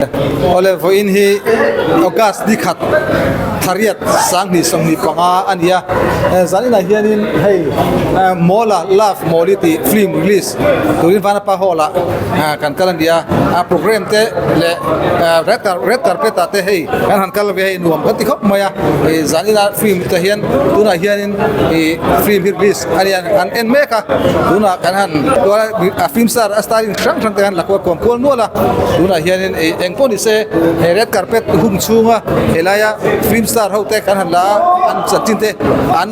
Awle vawiin hi August ni khat thariat 2025 a ni a, zaninah hianin hei Mawla Love Mawli tih film release turin Vanapa Hall ah kan kal a ni a, a programme te leh red red carpet ah te hei kan han kal ve a hei nuam kan ti khawp mai a, zaninah film te hian tunah hianin ih film hi release a ni a an en mek a, tunah kan han a film star a starring hrang hrang te han la kual kuam kual nual a tunah hianin ih eng pawh ni se he red carpet hung chhunga helaia film star ho te kan han la a an chanchin te an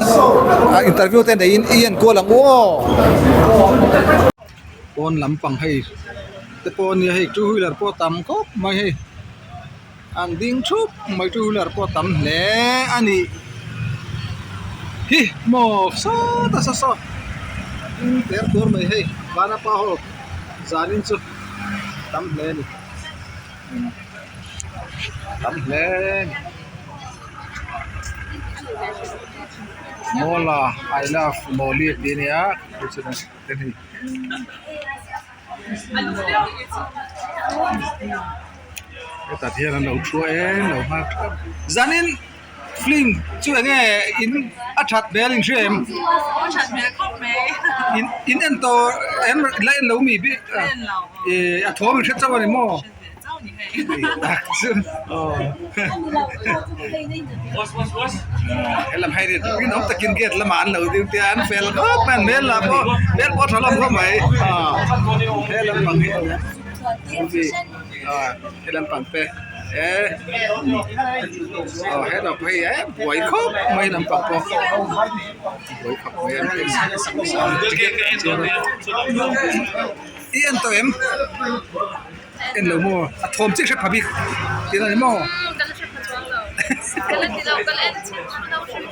interview te neiin i en kual ang u aw. Pawn lampang hei te pawh a nia hei two wheeler pawh a tam khawp mai hei. An ding thup mai two wheeler pawh a tam hle a ni hi maw sawt a saw saw ding ter tur mai hei vanapa hall zanin chu tam hle a ni tam hle a ni mawla I love mawli tih a nia. Hetah hian an lo thu a em lo nghak thap zanin film chu enge in a that hmel in hria em in in en tawh em la en lo mi bik ih a thawm in hre chauh a ni maw. Helam hei rinawm takin gate lamah an lo ding te a an fel khawp mai an hmel lah pawh hmel pawh a tha hlawm khawp mai he lampang hi he lampang te eh aw he lam phei eh buai khawp mai lampang pawh buai khawp mai a i en tawh em. En lo maw a thawm chiah hre pha bik tih a ni maw? Umm ka la hre pha chuang lo ka la ti lo ka la en chhin lo hrim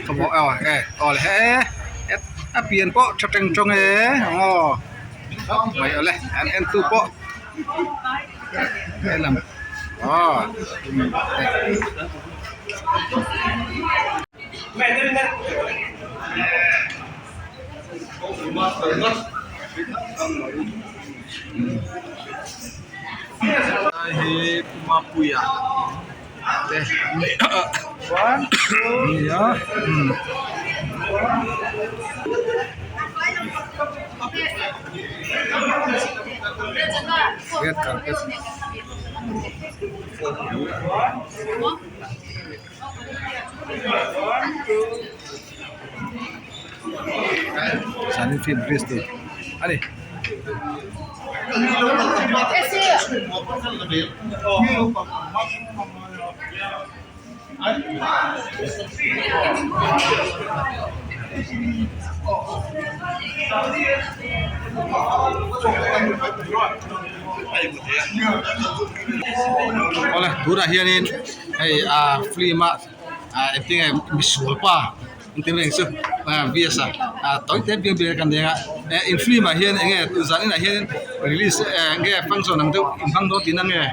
hrim aw e aw le he a pian pawh tha teng tawng e aw mai awle an en tu pawh helam aw. Lai hi Pu Mapuia te an ni a red carpet. Zanin film release tur a ni. Awle tunah hianin hei ah film a ah engtin nge misual pa engtin nge chu ah V_S a ah tawi te biang biang kan nei a eh in film ah hian eng nge zan inah hian release eh eng nge function ang deuh in hmang dawn tihna nge.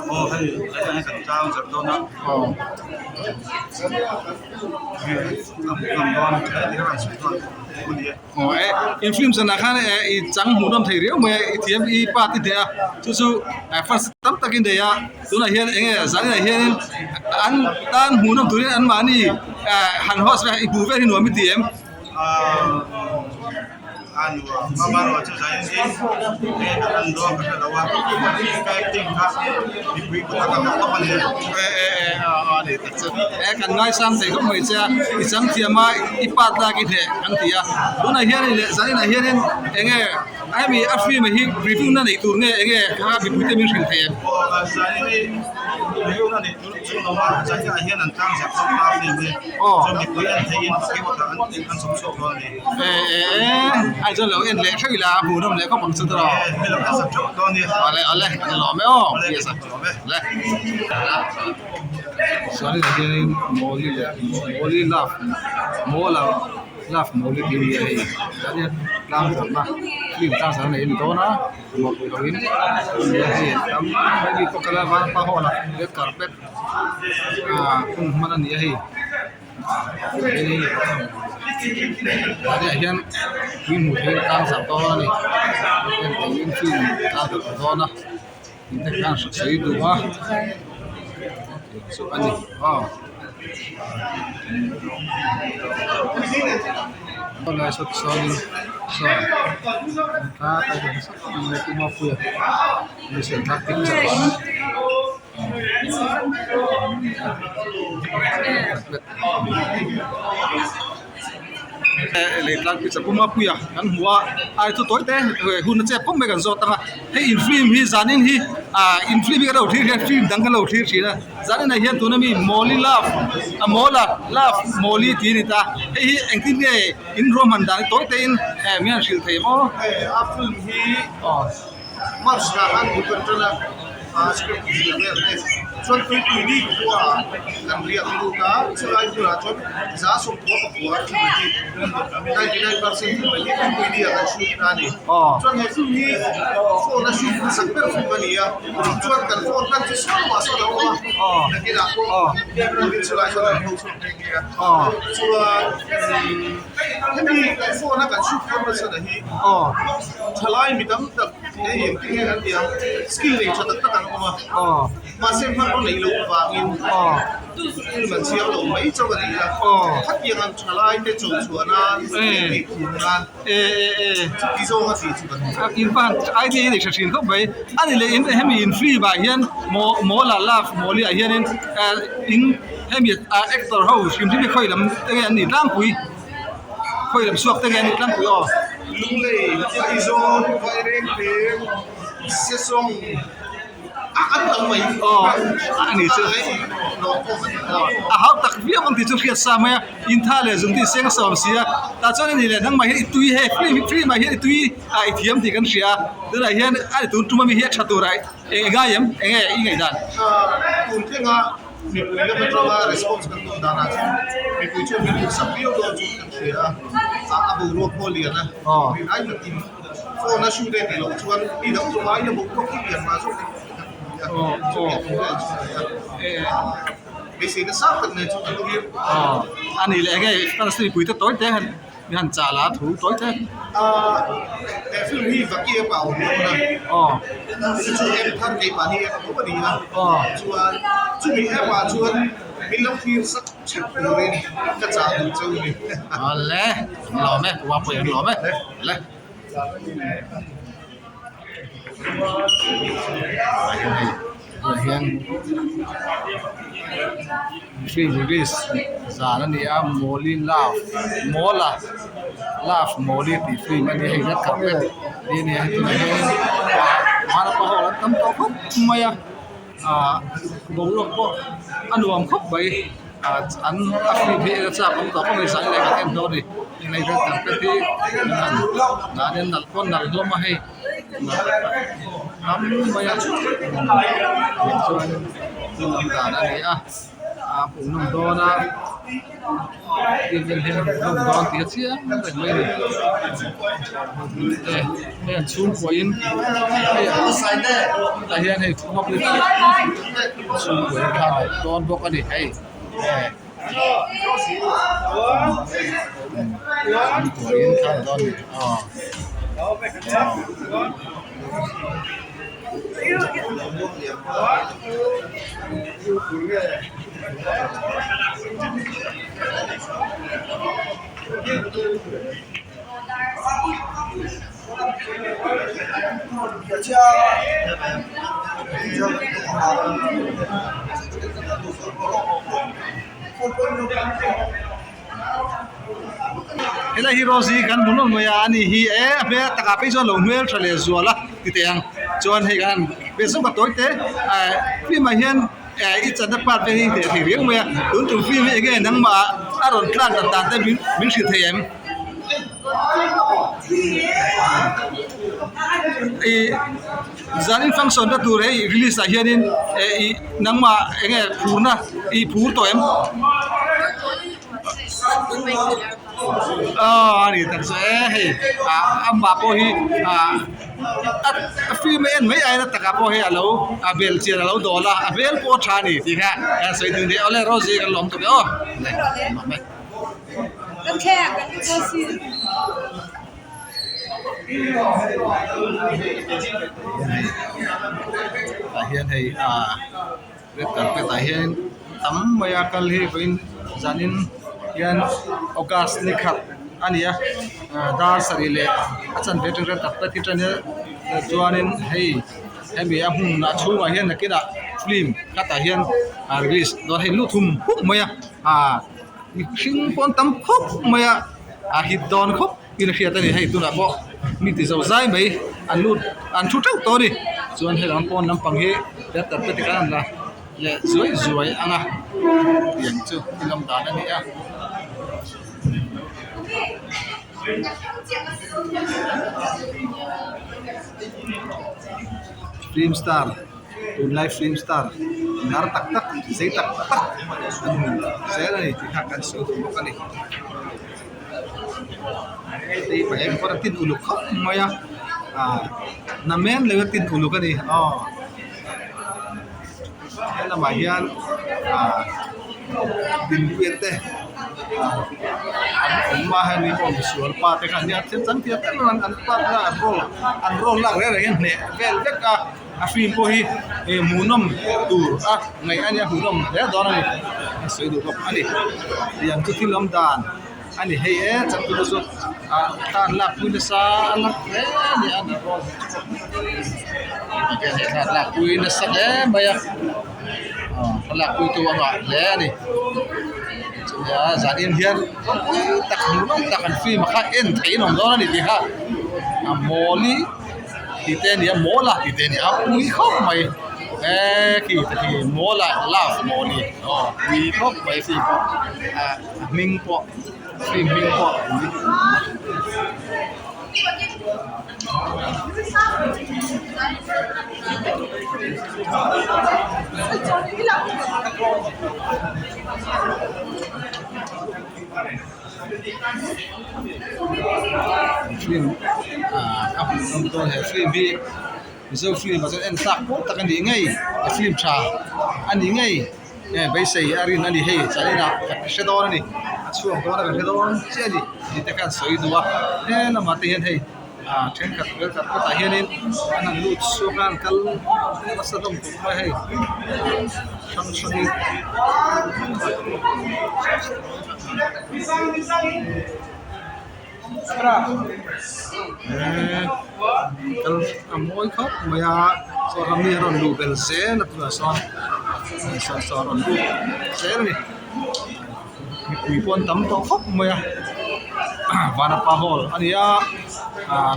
Aw hei tunah hian kan tlang zarh dawn a. Aw. Aw e in film zanah khan eh i chang hmuh nawm thei riau mai a i thiam i pa te hneh a chu chu first tam takin nei a tunah hian eng nge zaninah hianin an tan hmuh nawm turin anmahni eh han host vel i hmuh vel hi nuam i ti em? E kan ngaisang thei khawp mai che a i chang thiam a i part lak i hneh kan ti a tunah hianin leh zaninah hianin eng nge hemi a film hi review na neih tur nge eng nge kha mipui te min hrilh thei em? E e e ai chuan lo en leh hreuh ila a hmuhnawm leh khawp ang chu tawh awle awle a lawm e aw yes a le chuan inah hianin mawli leh mawli love mawla love mawli tih a ni a hei chuan tlang zawrhna film tlang zawrhna nei a ni dawn a mawpui ho in hei an tam hemi pawh kala vanapa hall ah red carpet ah hun hman a ni a hei. Mahni ah hian tui hmuh theihin tlang zarh dawn a ni en theihin film tlang zarh dawn a tih te khan sawi duh a chu a ni aw. Helai saw tisawn saw Leitlang pizza puma puia kan hmu a ai chu tawi te hun a chep khawp mai kan zawt ang a hei in film hi zanin hi ah in film hi kan lo thlir hian film dang kan lo thlir thin a zanin ah hian tuna mi mawli love a mawla love mawli tih a ni ta hei hi engtin nge in ruahman dan hi tawi te in eh min han hrilh thei maw a film hi March ah khan bul kan tan a, script zir vel te chuan tuipui ni khua ah kan riak lut a, chulai hmunah chuan 119 thil hi 99% thil mai hi tuipui ni ah kan shoot ta a ni. Chuan he film hi phone a shoot hmasak ber film a ni a, chuan kan phone hman chu sawn mah sawn a awm a, nakinah pawh chulai chuan an ho chhuak nghe nghe a, chuan hemi kan phone a kan shoot khan hmasa hi Thalai mi tam tak hei engtin nge kan tih ang skill nei tha tak tak an awm a mahse hmanraw neih loh avangin film an chhiar lo mai chauh a ni a khatiang ang thalai te cho chhuah nan tih phur nan chuti zawng a tih chu kan ni. In van idea hi nei tha thin khawp mai a ni leh in hemi in film ah hian maw mawl ah love mawli ah hianin in hemi actor ho hrim hrim hi khawi lam te nge an nih tlangpui. Khawi lam chhuak te nge a nih tlangpui aw. Lunglei Aizawl Vairengte Sesawng a an tam mai aw a ni chu a hau tak viau ang tih chu hriat sa mai a intha leh zung tih seng sawm si a tah chuan a ni leh nangmah hian i tui hei film film ah hian i tui a i thiam tih kan hria a tunah hian a tun tum ami hi a tha tur a eng ngai em eng nge i ngaihdan. Tun thlenga Mipui lam atanga response kan tum danah chuan mipui chuan min duhsak viau dawn chu kan hria a, a boruak pawh a lian a, rin ai takin phone a shoot e tih loh chuan mi dang zawng aiin a boruak hi lian mah zawk in kan hmu a, chumi a tum vel chu a ni a, beiseina sang tak nen chuan kan thlir. A nih leh enge fans mipui te tawi te han Mi han chah la thu tawi te. Ahh he film hi Vaki app ah a awm dawn a. Aw. Chu chu app thar keimahni app tho a ni a. Aw. Chuan chumi app ah chuan min lo thlir sak theuh turin ka chah duh cheu a ni. Awle an lawm e, Uapui an lawm e. Le. Tunah hian film release zan a ni a Mawli love Mawla love Mawli tih film a ni a hei red carpet tih a ni a hei tunah hian vanapa ho an tam tawh khawp mai a ah boruak pawh a nuam khawp mai ah an a film hi en a chak awm tawh khawp mai zan leh kan en dawn a ni heng red carpet hi an han nalh pawn nalh hlawm a hei. Ram mai a chuan thil awm dan a ni a a hmuhnawm dawn a thil vel hian a hmuhnawm dawn tih a chiang reng mai a ni hei an chhungkua in hei tah hian hei chhungkua in thla an dawn bawk a ni hei chhungkua in thla an dawn a ni aw. Helai hi Rose hi kan hmu nawm mai a ani hi e a hmel takah phei chuan lo hmel tha leh zual a ti teh ang chuan hei kan be zawk a tawi te eh film ah hian eh i channa part te hi teh thei riau mai a tun tum film hi enge nangmah a rawn tlak dan dan te min min hrilh thei em ih zanin function na tur hei release ah hianin eh ih nangmah enge phurna ih phur tawh em aw a ni tak chu e hei ah amah pawh hi ah a film a en mai aiin a takah pawh hei alo a bel chian alo dawl a a hmel pawh a tha a ni tih kha sawi dun leh awle Rosie kan lawm tuk e aw le lawm e. Tah hian hei ah red carpet ah hian tam mai a kal hi vawiin zanin hian august ni khat a ni a dar sarih leh a chanve atang red carpet hi tan ila chuanin hei hemi a hmun a chhungah hian nakinah film khatah hian a release dawn hei lut hum hum mai a ah mihring pawh an tam khawp mai a a hit dawn khawp in a hriat a ni hei tunah pawh mi ti zo zai mai an lut an thu teuh tawh a ni chuan hei lam pawn lampang hi red carpet te khan an la leh zuai zuai ang a tiang chu i lam dan a ni a. Film star tunlai film star lar tak tak zei tak tak an hmu zel a ni tih kha kan sawi duh bawk a ni. Hei pahnih pawh a tin uluk khawp mai a ah namen leh a tin uluk a ni aw he lamah hian ah dinpuia te ah an awm a hemi pawh misual pa te kha an nia thil chang thiam em em an part na an role an role lak reng reng hi hneh vel vek a a film pawh hi eh hmuhnawm tur a ngaih a nia hmuhnawm hle dawn a ni a sawi duh bawk a ni tiang chu thil awm dan a ni hei e changtunu chu ah thla an lak pui nasa a lak hle a ni a thla an lak pui nasa hle mai a aw thlalak pui tu a ngah hle a ni chutia zanin hian ropui tak hmuhnawm tak an film a kha en theih in awm dawn a ni tih kha a mawli tih te a ni a mawl a tih te a ni a pui khawp mai eee khi te khi mawl a love mawli aw pui khawp mai film pawh ah a hming pawh film hming pawh a pui. Film ah a hmuh nawm dawn he film hi mizo film ah chuan en tlak pawl tak a nih ngei a film tha a ni ngei nge beisei a rin a ni hei zaninah kan hre dawn a ni a chhuak dawn a kan hre dawn chiah a ni tih te khan sawi duh a he lamah te hian hei ah thenkhat vel khat kawtah hianin an han lut chhuak a an kal nasa hlawm khawp mai hei hrang hrangin. Kal a mawi khawp mai a saw ramri a rawn luh belh zel a tunah sawn saw saw a rawn lut zel a ni mipui pawh an tam tawh khawp mai a vanapa hall a ni a ah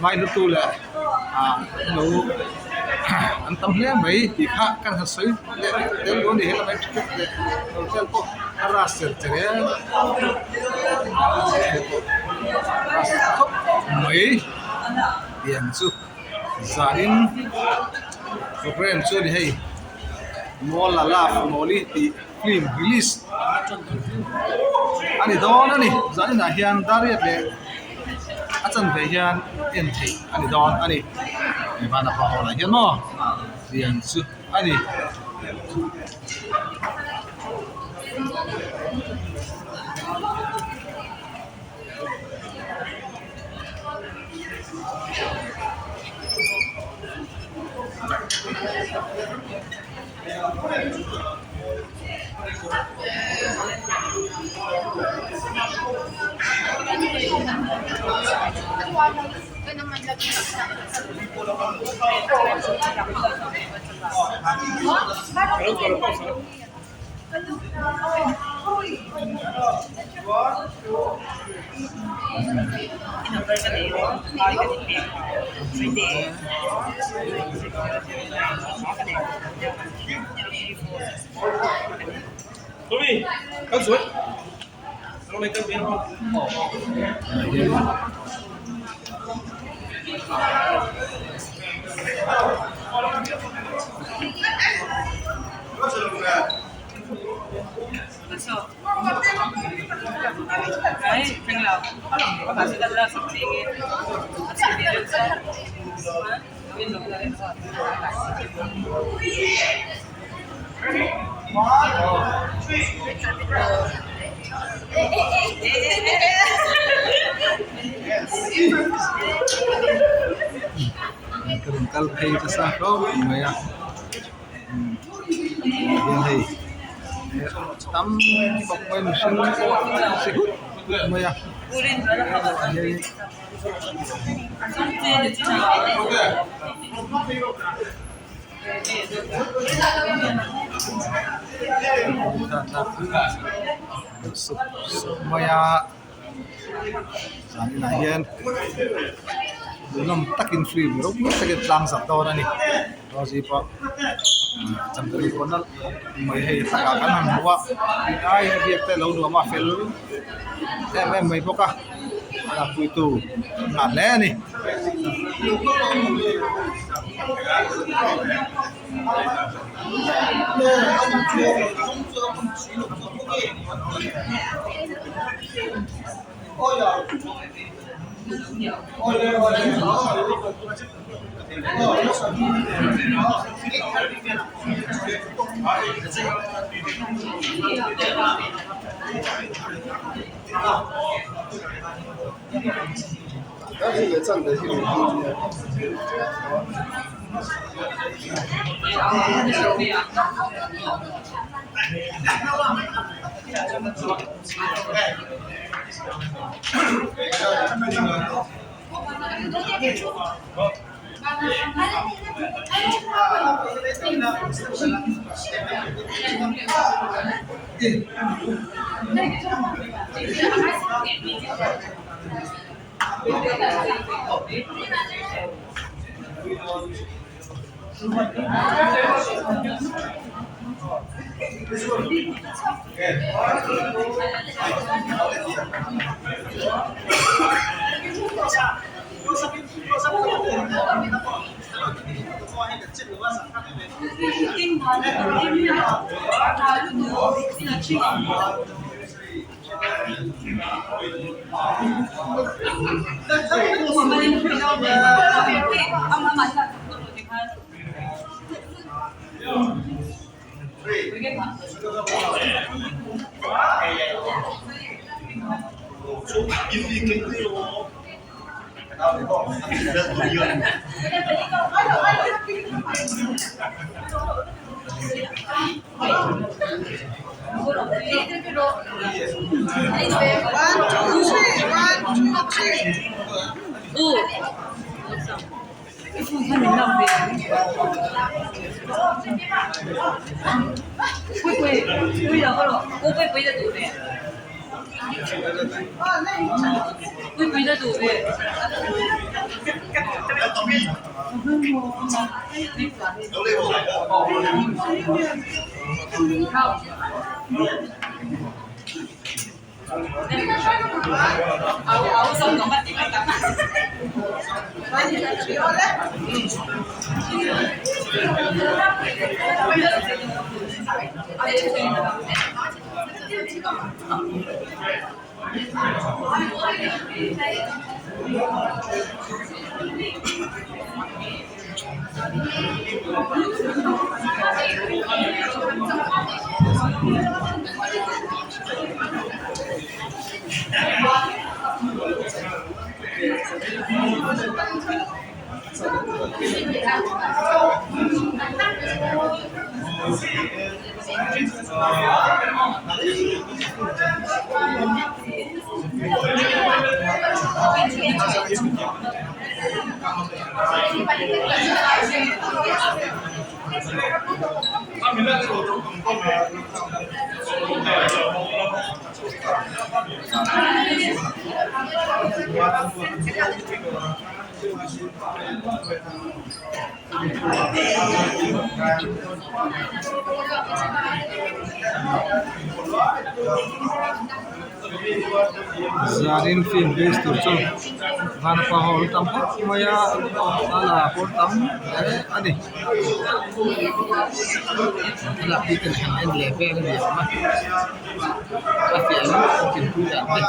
ngaihlutu leh ah lo an tam hle mai tih kha ka han sawi leh tel dawn a ni helai ticket leh hotel pawh a rush cher cher em rush khawp mai tiang chu zanin program chu a ni hei mall a love mawli tih film release a ni dawn a ni zanin ah hian dariat leh a chanve hian en theih a ni dawn a ni vanapa hall ah hian maw tiang chu a ni. Ka rawn kal phei nasa hlawm mai a hian hei tam khawp mai mihring si hut hut mai a hianin. Sup sup mai a zaninah hian hmuhnawm takin film ropui takin tlang zat dawn a ni Rosie pawh changtunu pawh nalh khawp mai hei thlalak kan han hmu a ai a biak te alo nuam a fel em em mai bawk a lakpuitu nghah hle a ni. Zanin film release tur chu vanapa hall tam khawp mai a a la pawh tam hle a ni thlalak hi kan han en leh vel a ni awm a a fiah lutuk in pui dan te.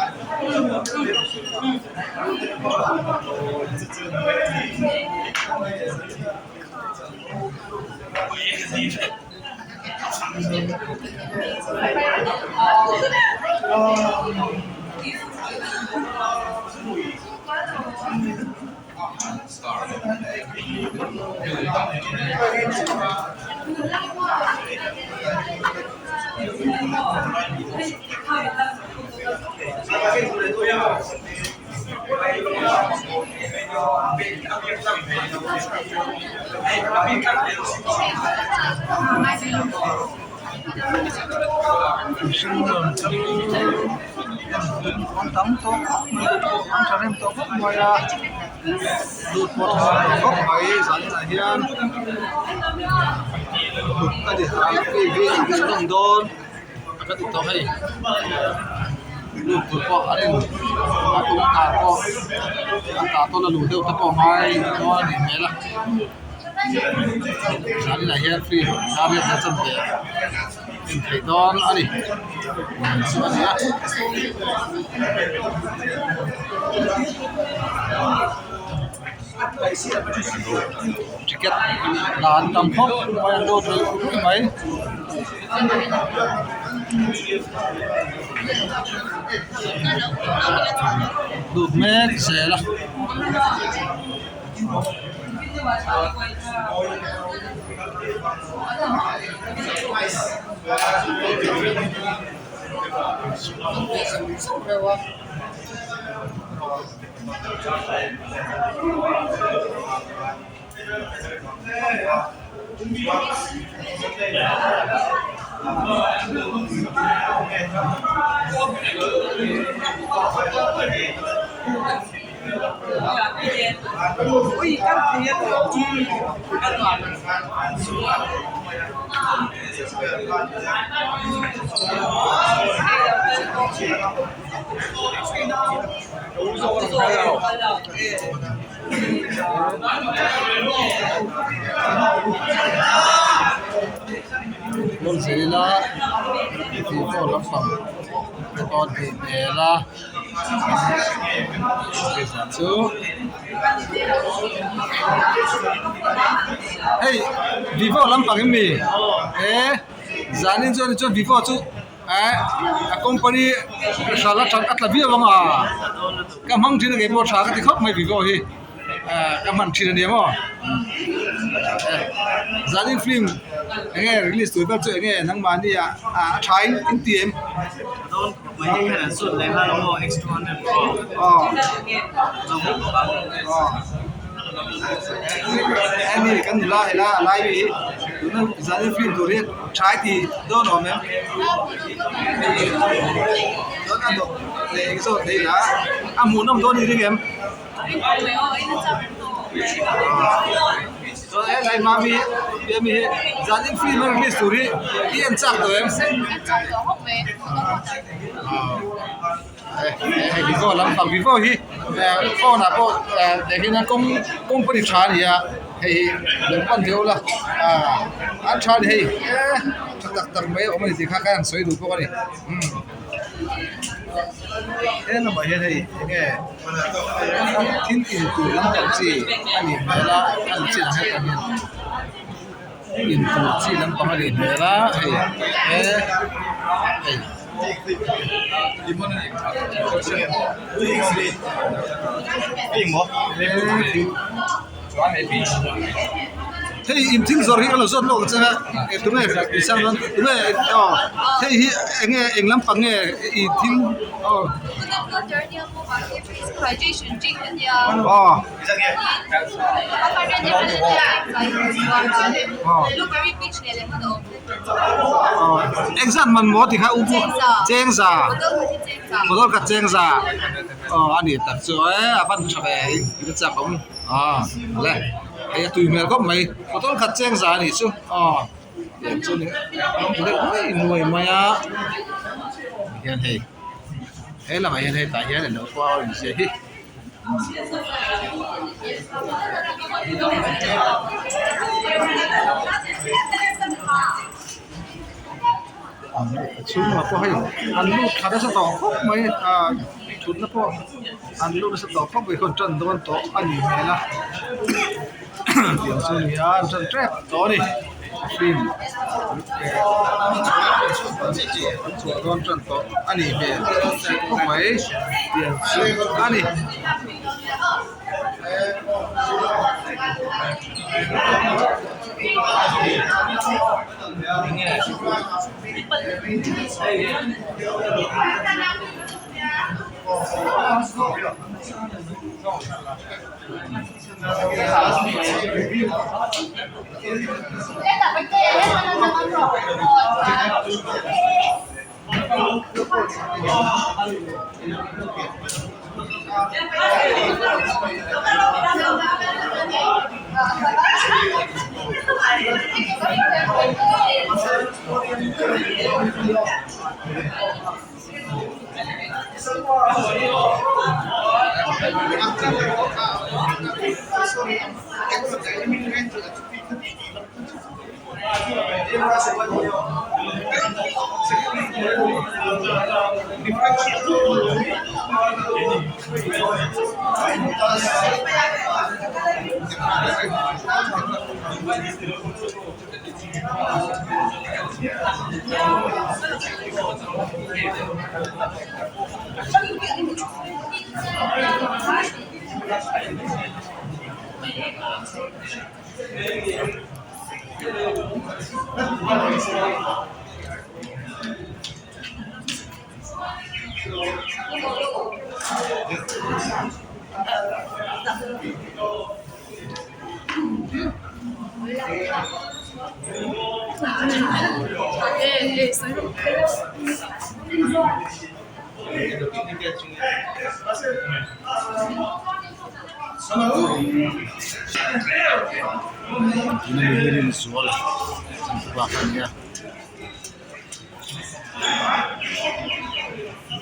Mihring rawn an tam tawh khawp mai an thahnem tawh khawp mai a lut pawh a tha tawh khawp mai zaninah hian mut a ni a hei hi a hmuhnawm dawn ka ti tawh hei lut tur pawh an in a tum kar pawh a tah tawn a luh deuh te pawh a ngai dawn a nih hmel a zaninah hian film zariat leh chanve en theih dawn a ni chu a ni a. Ticket la an tam khawp mai an dawt rei ruih mai. Lut mek zel a. Lawngzela tih pawh lampang te pawh a nih hmel a chu hei vivo lampang em ni he zanin chuan chuan vivo chu eh a company hralh a that a tla viau ang a ka hmang thin a ngei pawh tha ka ti khawp mai vivo hi eh ka hman thin a nia maw zanin film eng nge release tur vel chu eng nge nangmahni ah a tha in in ti em? Aw aw hemi kan nula hela a lai mi hi tuna zanin film tur hi tha i ti dawn awm em chuan a dawt leh eng zawt thei la a hmuhnawm dawn i ring em? Chuan helai hma mi hi mi hi zanin film a release tur hi i en chak tawh em? Hei vivo lampang vivo hi phone ah pawh teh hian company tha a ni a hei hi lo pan deuh la an tha a ni hei tha tak tak mai a awm a ni tih kha ka han sawi duh bawk a ni. He lamah hian hei enge thil in tur lampang chi a nih hmel a a ni chiah ang hetah hian in tur chi lampang a nih hmel a hei he hei. Hei in thil zawrh hi ka lo zawt lawk ang che a eh tunge i sang dawn tunge aw hei hi eng nge eng lampang nge i thil aw aw aw engzat man maw ti kha u pu chengza bottle khat chengza aw a ni tak chu e a van tha ve in chak awm aw le hei a tui hmel khawp mai bottle khat chengza a nih chu aw tiang chu ni nuai mai a hian hei he lamah hian hetah hian alo pawh a inziah hi. A chhungah pawh hei an lut thla nasa tawh khawp mai a thutna pawh an lut nasa tawh khawp mai khawn tan dawn tawh a nih hmel a tiang chu a ni a an tan tep tawh a ni film an chhuah dawn tan tawh a nih hmel khawp mai tiang chu a ni.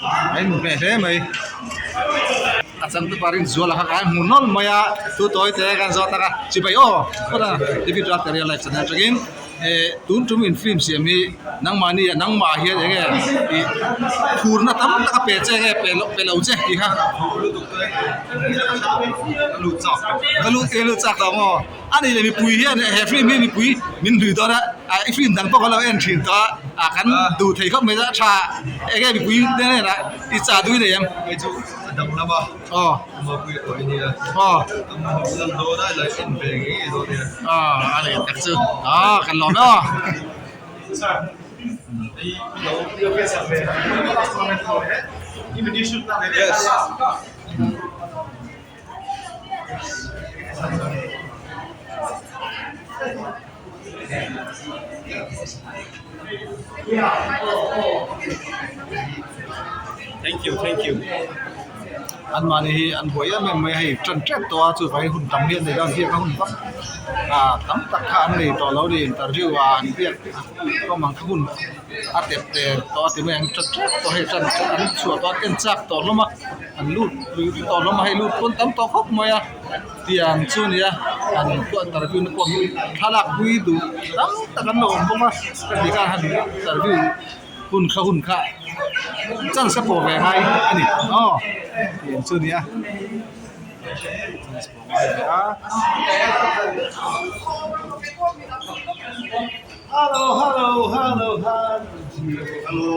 A inhmeh hle mai a changtupa Rinzuala kha ka hmu nawlh mai a thu tawi te kan zawt tak a chibai aw phawt a David Ralph real life channel atangin eh tun tum in film siam hi nangmahni ah nangmah hian eng nge ih phurna tam tak a pe che nge pe loh pe lo che tih kha ka lut ka lut chak tawh maw a nih leh mipui hian he film hi mipui min hlui dawn a ah i film dang pawh kan lo en thin tawh a ah kan duh thei khawp mai a tha eng nge mipui te hnenah i chah duh i nei em aw aw aw a leh tak chu aw kan lawm e aw. An mahni hi an buai em em mai a hei tan tep tawh a chuvangin hun tam hi an nei lo a biak a hun vak ah tam tak kha an nei tawh lo a ni interview ah an biak hlawm ang kha hun a tep te tawh a ti mai ang tan tep tawh hei tan an chhuah tawh an en chak tawh hlawm a an lut lui tawh hlawm a hei lut pawn tam tawh khawp mai a tiang chu a ni a an pawh interview na pawh thlalak pui duh tam tak an lo awm bawk a heti khan han interview hun kha hun kha chance a pawh ve ngai a ni aw tiang chu a ni a chance pawh ngai ve a. Hello hello hello hello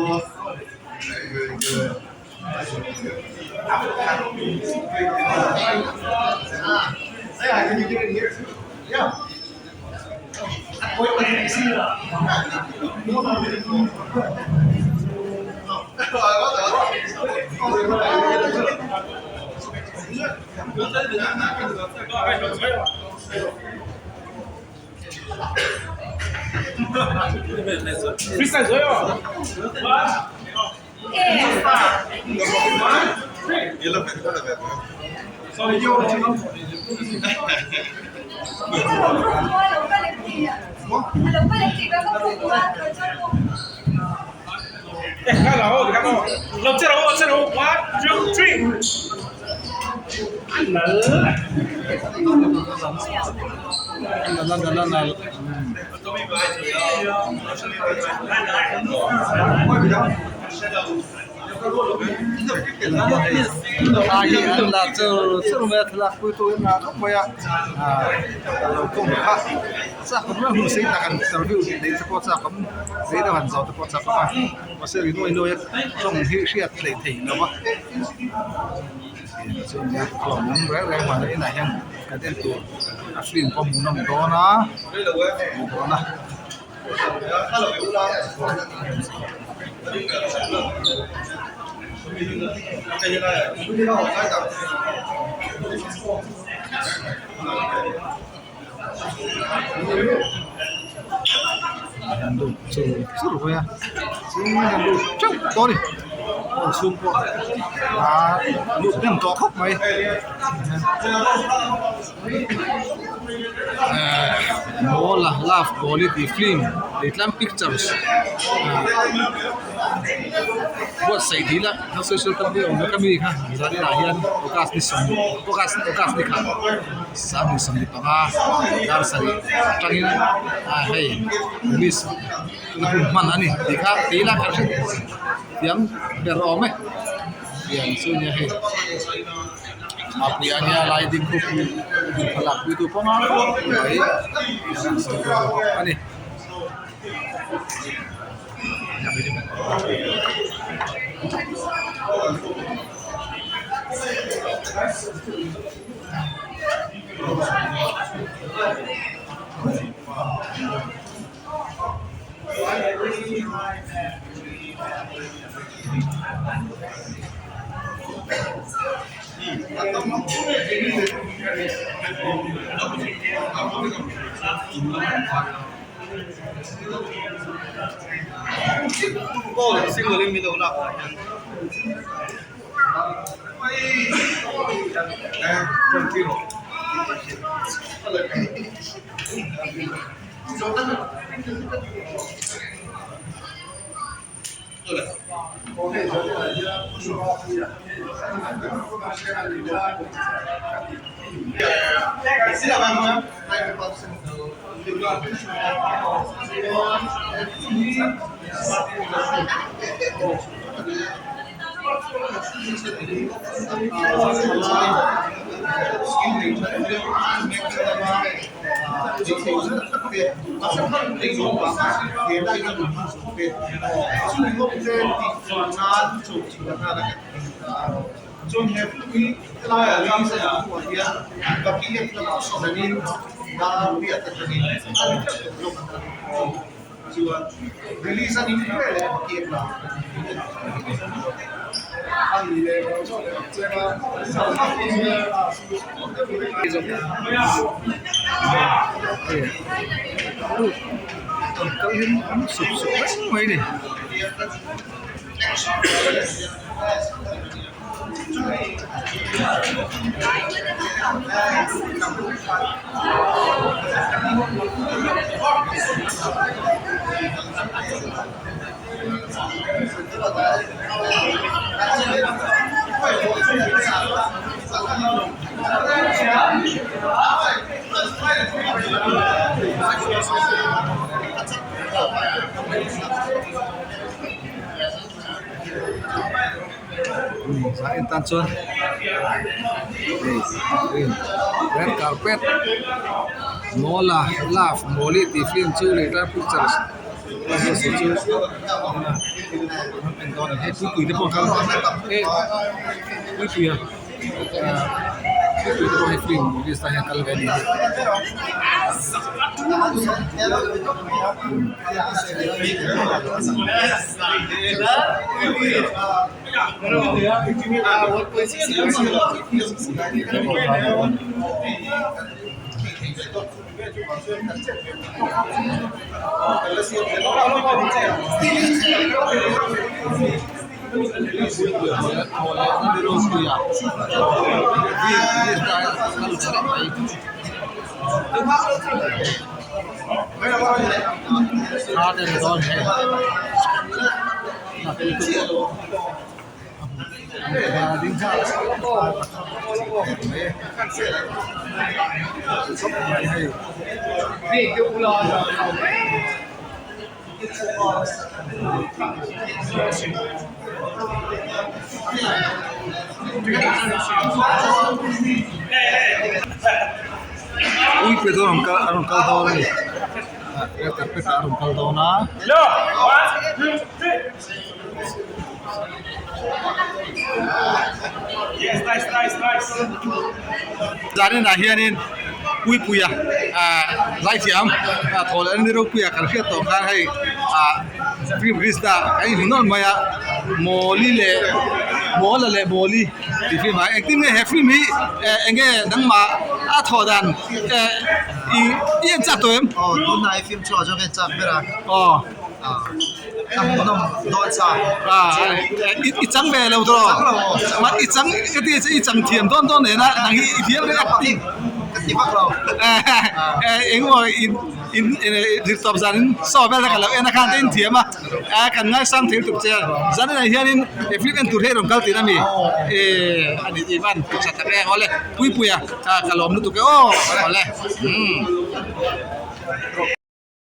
Thla hi an la chur chur mai a thlalak pui tu in a khawp mai a ah lo kawm kha chak awm reng hun sei tak an interview neih te pawh chak awm sei deuh han zawh te pawh chak awm a mahse ri nuai nuai a tawng hi hriat hleih theih lo va chuan nia a lawmawm reng reng mahni inah hian. kan en tur a film pawh hmuhnawm dawn a hmuh dawn a. An lut chur chur mai a tin an lut teuh tawh a ni hall chhung pawh aa lut hnem tawh khawp mai ehh mawla love quality film tih tlang pictures ah buatsaih dil a social company awm vek ami kha zaninah hian august ni sawm august august ni khat. Sanghnih 25 dar sarih atangin ah hei police na hun hman a ni tih kha tih ila kan hre thiam ber awm e tiang chu nia hei mapui a nia lai ding khup ding thlalak pui tu pawh nghal khawp mai a ni. Kal hi an sup sup reng mai a ni. En tan chuan hei red carpet mawla love mawli tih film chu leh tlai pictures chu hei puipui te pawh an kal hei puipui a puipui te pawh hei film release ah hian an kal ve a ni. Uite chu a rawn kal dawn a ni red carpet ah a rawn kal dawn a. Zanin ah hianin Puipuia ah zaithiam thaw leh ni ropuia kan hriat tawh khan hei ah film release na kan inhmu nawlh mai a Mawli leh Mawla leh Mawli tih film ah engtin nge he film hi eng nge nangmah a thawh dan eh i i en chak tawh em? Aw tunah i film chhuah zawk en chak ber a. Aw. Ka hmuh nawm dawn sa. I chang ve lo tawh. I chang ka ti i chang thiam dawn dawn nen a nang hi i thiam reng a. Ka ti vak lo. Eng emaw in in zirtawp zan in saw vel a ka lo en a khan te in thiam a kan ngaisang thei lutuk che zan inah hianin film en tur hi a rawn kal tih a mi a ni tih van tha tak e awle Puipuia ka lawm lutuk e aw awle umm.